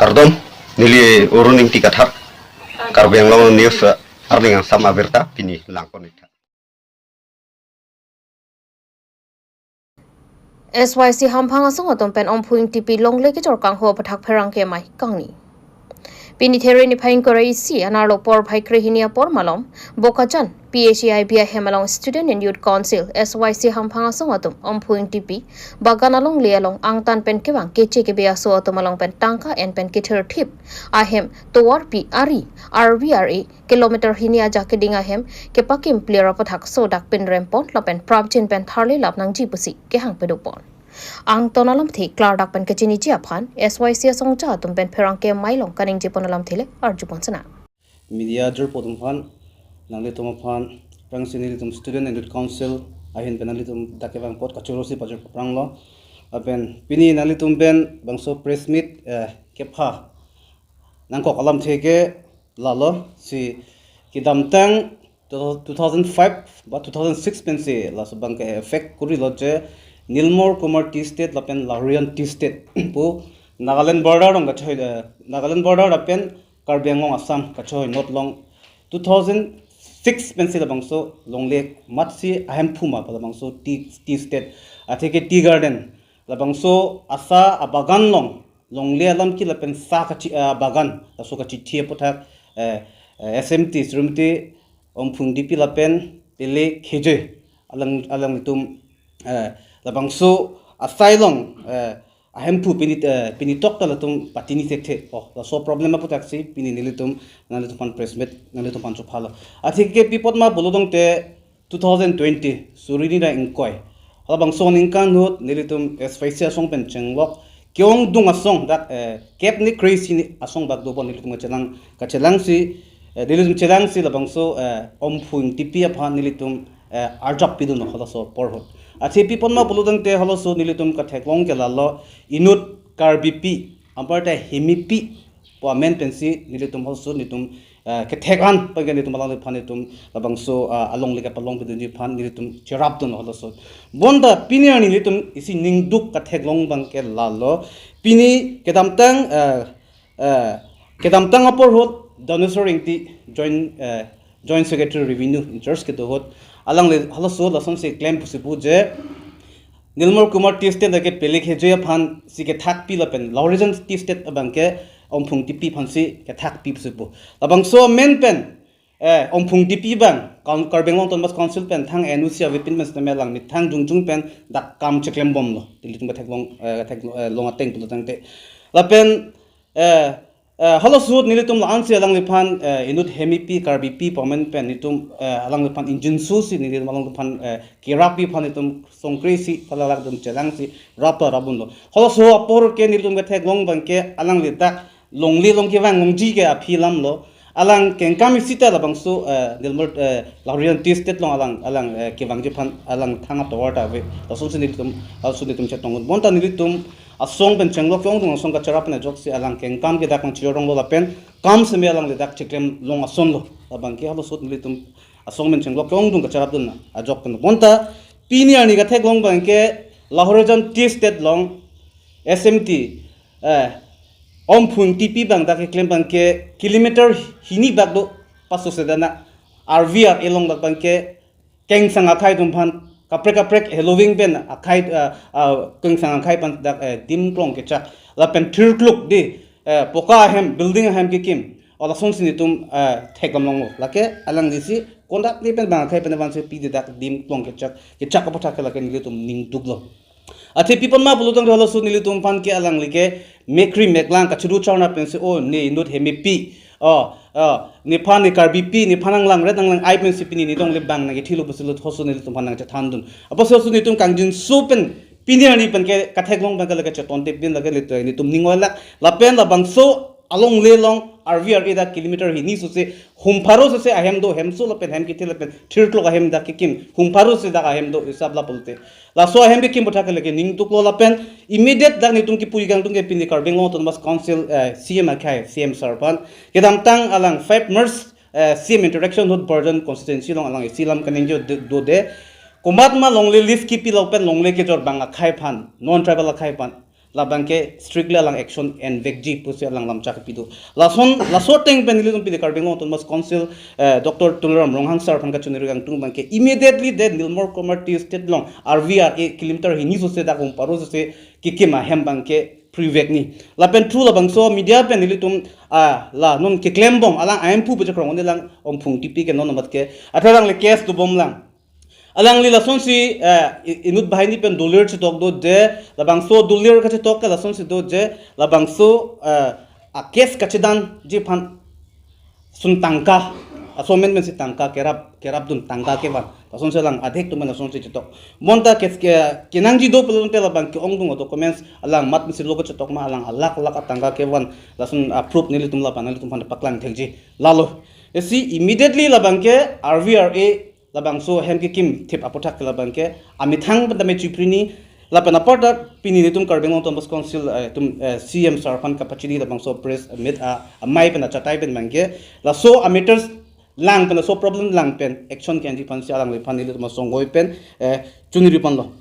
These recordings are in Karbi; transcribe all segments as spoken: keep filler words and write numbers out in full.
Kardom, neli Arun Ingti Kathar, Karbi Anglong News, eh, arni angsam abirta pini langpon-ik tha. S Y C hamphang asong atum pen Omphu Ingtipi longle kejor kangho aputhak pherangke amei kangni. Pini There niphai ingkoi ra isi anerlo porphai krehini apor malom, Bokajan P H E I B ahem along Student and Youth Council, S Y C hamphang asong atum Omphu Ingtipi bagan alongle along angtan pen kevang keche kebe aso atum along pen tangka en pen kethirthip ahem tovarpi ari R V R A kilometer hini ajak keding ahem kepakim plir aputhak sodak pinrempon lapen prapjin pen tharlelap nangji pusi kehang pedopon. Angton alamthe klardak pen kechiniji aphan S Y C asongja atum pen pherangke amei along kaningjepon alamthe le arjupon sena. Media jirpo atum aphan, nanglitum aphan, prangsi nelitum Student and Youth Council ahin pen nanglitum dak kevang apot kachoro si pajir papranglo. Lapen pini nanglitum pen bangso press meet, eh, kepha nangkok alamthe ke lalo, si kedamtang two thousand five ba two thousand six pensi laso abang ke effect kurilo je Nilmor Kumar Tea Estate lapen Lahorijan Tea Estate pu Nagaland border along kachoi, eh, Nagaland border lapen Karbi Anglong Assam kachoi not along two thousand six pensi labangso longle matsi ahemphu ma pa labangso tea, tea estate, atheke tea garden, labangso asa abagan along longle alam ke lapen sa kachi, ah, bagan, laso kachithi aputhak, eh, eh, S M T, Srimati Omphu Ingtipi lapen Pele Khejoi alang, alanglitum, eh, labangso asai along, eh, ahemphu pini, eh, pini tok ta latum patini thekthe. Oh, laso problem aputhaksi pini nelitum, nanglitum aphan press meet, nanglitum aphan chophalo. Atheke pi apot ma pulo tangte two thousand twenty, suri hini ra ingkoi, halabangso aningkan ahut nelitum S Y C asong pen chenglok ke-ongdung asong dak, eh, kep ni kre-isi asong bak dopo nelitum kachelang, kachelangsi, eh, nelitum chelangsi labangso, eh, Omphu Ingtipi aphan nelitum, eh, arjap pidun halaso apor ahut. Athe pi apot ma pulo tangte halaso nelitum katheklong ke lalo, inut Karbipi, anparta Hemipi pu amen pensi nelitum halaso nelitum, eh, kethek an pen ke nelitum alangliphan nelitum labangso, ah, alongle kepalong pidunji aphan nelitum cherapdun halaso. Bonta pini arni nelitum isi ningduk katheklong abang ke lalo. Pini kedamtang, eh, eh, kedamtang apor ahut Dhaneswar Ingti Joint, eh, Joint Secretary Revenue in charge kedo ahut alangli halaso lasonsi klem pusi pu je Nilmor Kumar Tea Estate lake Pele Khejoi aphansi kethakpi lapen Lahorijan Tea Estate abang ke Omphu Ingtipi aphansi kethakpi pusi pu. Labangso amen pen, eh, Omphu Ingtipi abang, Kaun-, Karbi Anglong Autonomous Council pen thang N O C avepin pen setame alang methang jongjung pen dak kam cheklembomlo. Nelitum katheklong, eh, kathek, eh, long ateng pulo tangte. Lapen, eh, eh, halaso ahut nelitum la-ansi alangliphan, eh, inut Hemipi, Karbipi pu amen pen nelitum, eh, alangliphan ingjinso si nelitum alangliphan, eh, kerappi aphan nelitum songkresi, thalalak atum chelangsi, rap ta rapdunlo. Halaso apor ke nelitum ketheklong abang ke alangli dak longle along kevang longji ke aphi alamlo. Alang kengkam isi ta labangso, eh, Nilmor, eh, Lahorijan Tea Estate along alang, alang, eh, kevangji aphan alang thang atovar ta ave. Lasonsi nelitum, lason nelitum chetong ahut. Bonta nelitum asong pen chenglok ke-ongdung asong kacherap pen ajoksi alang kengkam ke dak nangchironglo lapen kam seme alangli dak cheklem long asonlo. Labang ke halaso ahut nelitum asong pen chenglok ke-ongdung kacherapdun ajok pen. Bonta pini arni katheklong abang ke Lahorijan Tea Estate along S M T, eh, Omphu Ingtipi abang dak keklem abang ke kilometer hini bak do paso sedana R V R A along dak abang ke kengsang akhai atum aphan kaprek kaprek heloving pen akhai, ah, ah, kengsang akhai aphan dak, eh, dim klong kechak lapen thirkluk di, eh, poka ahem, building ahem kekim. O lasonsi nelitum, eh, thekdam longlo. Lake alangli si konat ni pen bang akhai pen vansi pidi dak dim klong kechak, kechak aputhak ke lake nelitum ningduklo. Athe pi apot ma pulo tangte halaso nelitum aphan ke alangli ke mekri meklang kachuru charna pensi, o ne inut Hemipi, o, o, nephan ne Karbipi, nephan nanglang ret nanglang ai pensi pini ne longle abang nangkethilo pusi lo halaso nelitum aphan nangchethandun. Apotsi halaso nelitum kangjinso pen pini arni pen ke katheklong abang ke lake cheton tip din lake nelitum, nelitum ning oilak. Lapen labangso alongle along R V R A dak kilometer hini sose hum pharo sose ahem do, hemso lapen hem kethe lapen thirkluk ahem dak kekim, hum pharo sose dak ahem do, isap la pulote. Laso ahem kekim aputhak ke lake ningduklo lapen immediate dak nelitum kipu-i kangtung ke pini Karbi Anglong Autonomous Council, eh, C M akhai, C M sir aphan kedamtang alang five March, eh, C M interaction ahut Borjan constituency along alang isi lam kaningje do, do de. Komat ma longle lease kepilo pen longle kejor abang akhai aphan, non tribal akhai aphan labangke strictly alang action envekji pusi alang lamchak pido. Lason, laso ateng pen ilitum pini Karbi Anglong Autonomous Council, eh, Doctor Tuliram Ronghang sir aphan kachoniri kangtung abangke immediately de Nilmor Commerce Tea Estate along R V R A kilometer hini sose dak hum paro sose kekim ahem abangke prevent ni. Lapen through labangso media pen ilitum, ah, la non keklem bom alang ahem pu pejak rong ne lang omphung tipi ke non amat ke. Atha lang le case dobom lang. Alangli lasonsi, eh, i-, inut banghini pen dolir chetok do je, labangso dolir kachetok ke lasonsi do je, labangso, eh, a case kachedamji aphan sun tangka, aso men men si tangka kerap, kerapdun tangka kevan. Lasonsi alang adhek atum lasonsi chetok. Bonta ke, ke, kenangji do pulote labang ke-ongdung a documents alang mat misi lo kachetok ma alang alakh lakh atangka kevan. Lason a proof nelitum lapan nelitum aphan paklang thekji. Lalo. Isi immediately labangke R V R A labangso hem kekim thip aputhak labangke amethang pen tame chiprini lapen aparta pini nelitum Karbi Anglong Autonomous Council, eh, atum, eh, C M sir aphan kapachini labangso press meet a amei pen achatai pen abangke laso a matters lang pen laso problem lang pen action ke-enji aphansi alangliphan nelitum asongoi pen, eh, choniri ponlo.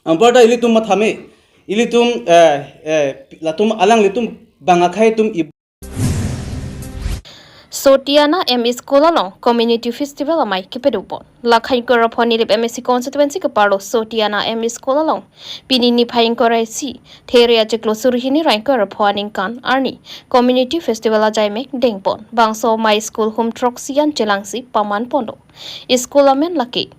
Aparta ilitum mathame ilitum, eh, eh, latum alanglitum bang akhei atum i Sotiana M E School along Community Festival amei kepadopon. Lakha ingkoi ra pho Nilip M A C constituency keparlo Sotiana M E School along pini niphai ingkoi ra isi There achiklo suri hini ra ingkoi ra pho aningkan arni Community Festival ajaimek dengpon. Bangso amei school hum throksi an chelangsi paman ponlo. School amen lake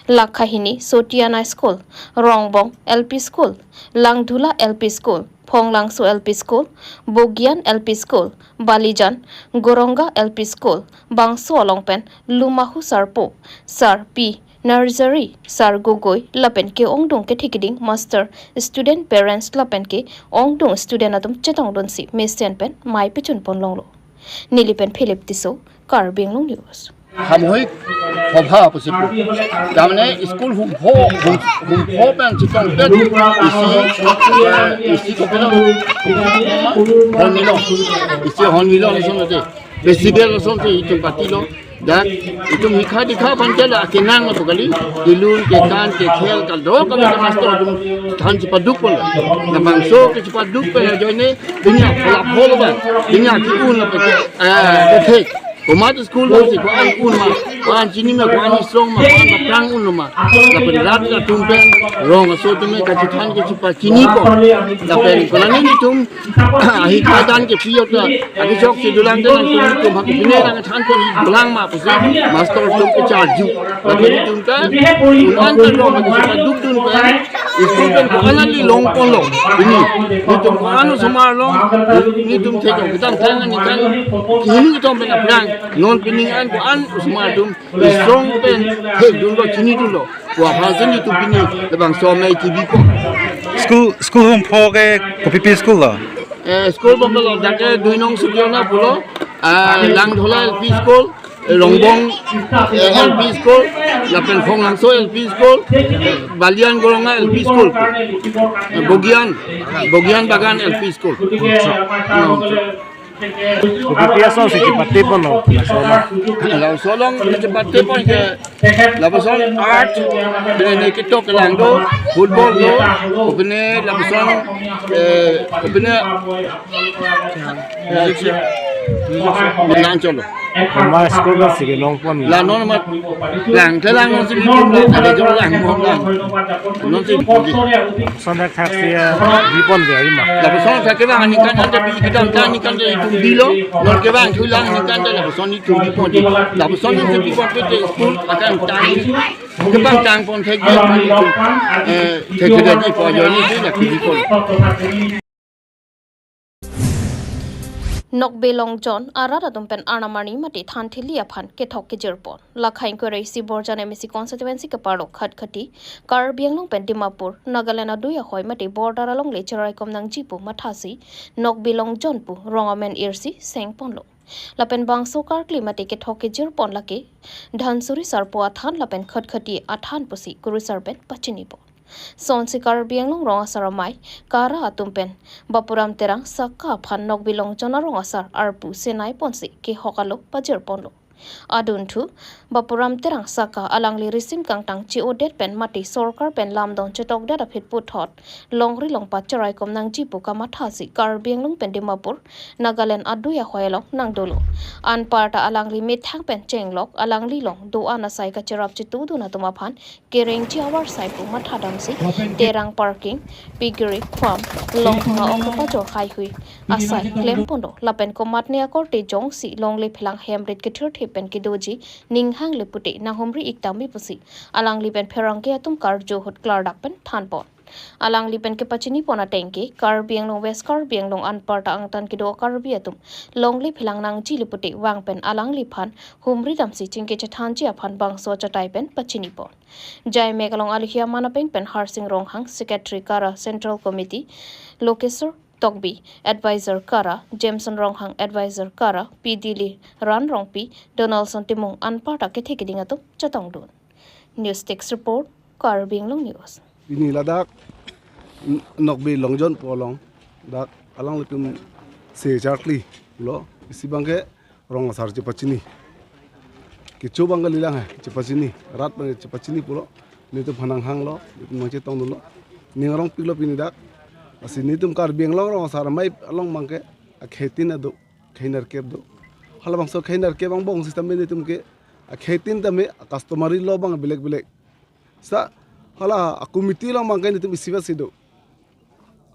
Lakha hini Sotiana School, Rongbong L P School, Langdhula L P School, Phonglangso L P School, Bogian L P School, Balijan, Goronga L P School, bangso along pen Lumahu Sarpo, Sar P Nursery, Sar Gogoi, lapen ke-ongdung kethe keding master, student, parents, lapen ke-ongdung student atum chetongdunsi mesen pen mei pechun pon longlo. Neli pen Philip Tisso, Karbi Anglong News. সামূহিক সভা পাতিছে। তাৰমানে স্কুল হুম ফো, হুম, হুম ফো পেন চিত্ৰং pen, itchy, এ, ইচি কপিলা, সন্মিলন, ইচি সন্মিলন আচলতে। Festival আচলতে ইটো পাতিলো। Dak, itum hikha dikha aphan ke la akenang apo kali, kelun, kekan, kekhel, kado kami ke master atum than chepaduk pon. Labangso ke chepaduk pen ajoine, pini a phola phol ba, pini a ki-un la peke, eh, peke. Komat school lo si, ko-an un ma, ko-an chini ma, ko-an strong ma, ko-an aphrang un lo ma. Lapen rat atum pen, rong aso atum ke kachethan ke chepachini ko. Lapen kolani itum, ahi kadan ke piyot la, adi chok si dulang te nangtum itum ha pine nangthan ko dulang ma pusi, master atum ke charju. Lapen itum ta, un-an ta lo ma pusi paduk dun pen, school pen ko-an ali long pon lo. Pini, itum ko-an osomar lo, itum thek ko, kedamtang aningkan, kihini itum pen aphrang, non pini an ko-an osomar atum, strong pen, thek dun lo, chini dun lo. Ko aphan si itum pini, labangso amei kebi pon. School, school rum pho ke kopi pi school lo? Eh, school bom lo, dak ke dui nong Sotiana pulo, ah, Langdhola L P School, eh, Rongbong, eh, L P School, lapen Phonglangso L P School, eh, Balian Goronga L P School, eh, Bogian, Bogian Bagan L P School. Kopi pi asong si chepate pon lo, laso lo. Laso along chepate pon ke, lapuson art, pine ne ketok kelang do, football do, pine lapuson, eh, pine, eh, lang cholo. Ma school ba si ke long pon. La non ma lang te lang non si bitum lang, ada jo lang pon lang. Non si bitum. Son thak thak si, eh, bi pon de ari ma. Lapuson thak kevang aningkan ante bi kedamtang aningkan ante itum bilo, non kevang thulang aningkan ante lapuson itum bi pon di. Lapuson itum bi pon ke school akan tang, kevang tang pon thek di, eh, thek di pon ajoine si la kebi pon. Nokbe Longjon arat atum pen arnam arni mate than thili aphan kethok kejir pon. Lakha ingkoi ra isi Borjan M A C constituency keparlo Khatkhati, Karbi Anglong pen Dimapur, Nagaland adui ahoi mate border along le cheraikom nangji pu mathasi, Nokbe Longjon pu rong amen irsi seng ponlo. Lapen bangso karkli mate kethok kejir pon lake Dhansiri Sarpo athan lapen Khatkhati athan pusi kurusar pen pachini pon. Sonsi Karbi Anglong rong asar amei Kara atum pen Bapuram Terang Saka aphan Nokbe Longjon arong asar arpu senai ponsi kehok alo pajir ponlo. Adunthu Bapuram Terang saka alangli risim kangtang che-odet pen mate sorkar pen lamdon chetokdet aphi puthot longri longpat cheraikom nangji pu kamathasi Karbi Anglong pen Dimapur, Nagaland adui ahoi along nangdolo. Anparta alangli methang pen chenglok alangli along do-an asai kacherap chetudun atum aphan kerengji avarsai pu mathadamsi Terang parking, piggery farm along nga-ok kepajor haihui asai klem pondo lapen komatne akorte jongsi longle phelang hemrit kethirthip pen kedoji ninghang le pute nanghumri ik tame pusi alangli pen pherangke atum karju ahut klardak pen thanpon. Alangli pen kepachini pon atengke Karbi Anglong, West Karbi Anglong anparta angtan kedo Karbi atum longle phelang nangji le pute vang pen alangliphan humri damsi chingki chethanji aphan bangso achatai pen pachini pon. Jaimek along alohi aman apeng pen Harsing Ronghang, Secretary KARA Central Committee, Lokeswar Tokbi, Advisor KARA, Jameson Ronghang, Advisor KARA, P Dili Ran Rongpi, Donaldson Timung anparta kethe keding atum chetongdun. News Desk Report, Karbi Anglong News. Pini ladak N-, Nokbe Longjon pu along dak alanglitum se charkli lo, isi abangke rong asar chepachini. Kecho abangke lilang he, chepachini. Rat abangke chepachini pulo. Nelitum aphan nanghanglo, nelitum nangchetongdunlo. Ning arongpiklo pini dak. Lasi nelitum Karbi Anglong Rong Asar Amei along abangke akhei tin do, khei nerkep do. Halabangso khei nerkep angbong sitame nelitum ke akhei tin tame customary law abang belek belek. Seta hala a-committee along abangke nelitum isivet si do.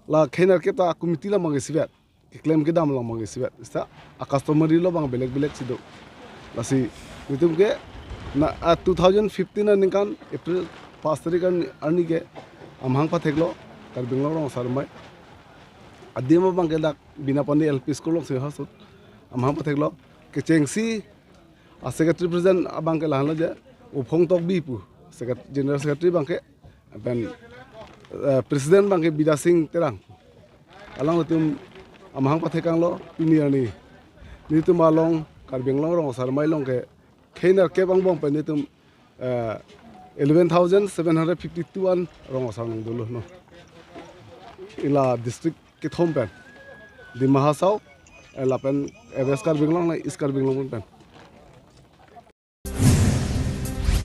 La khei nerkep ta a-committee along abang isivet. Keklem kedam along abang isivet. Seta a-customary law abang belek belek si do. Lasi nelitum ke na, a, two thousand fifteen aningkan April pas tarik arni, arni ke amahang patheklo Karbi Anglong Rong Asar Amei. Adim abangke dak Binapani L P School alongsi ha ahut amahang patheklo. Kechengsi a-Secretary President abangke lahenlo je Uphong Tokbi pu, Secret-, General Secretary abangke, pen, eh, President abangke Bidya Sing Terang. Alanglitum amahang pathekanglo pini arni. Nelitum along Karbi Anglong Rong Asar Amei along ke khei nerkep angbong pen nelitum, eh, eleven thousand seven hundred fifty-two an rong asar nangdolo no. Ila district kethom pen, Dima Hasao, eh, lapen, eh, West Karbi Anglong la East Karbi Anglong pen.